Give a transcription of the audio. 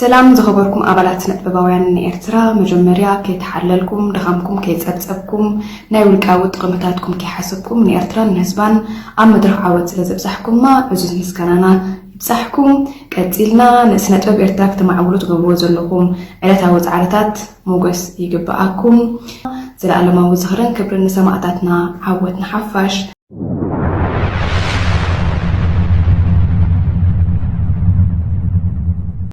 ሰላም ዝኸበርኩም ኣባላት ስነ ጥበባውያን ንኤርትራ፣ መጀመርያ ከይተሓለልኩም፣ ድኻምኩም ከይጸብጸብኩም፣ ናይ ውልቃዊ ጥቕምታትኩም ከይሓሰብኩም ንኤርትራን ንህዝባን ኣብ መድረኽ ዓወት ስለ ዘብጻሕኩማ ዕዙዝ ምስጋናና ይብጻሕኩም። ቀጺልና ንስነ ጥበብ ኤርትራ ክተማዕብሉ ትገብርዎ ዘለኹም ዕለታዊ ጻዕርታት ሞገስ ይግብኣኩም። ዘለኣለማዊ ዝኽርን ክብርን ንሰማእታትና። ዓወት ንሓፋሽ።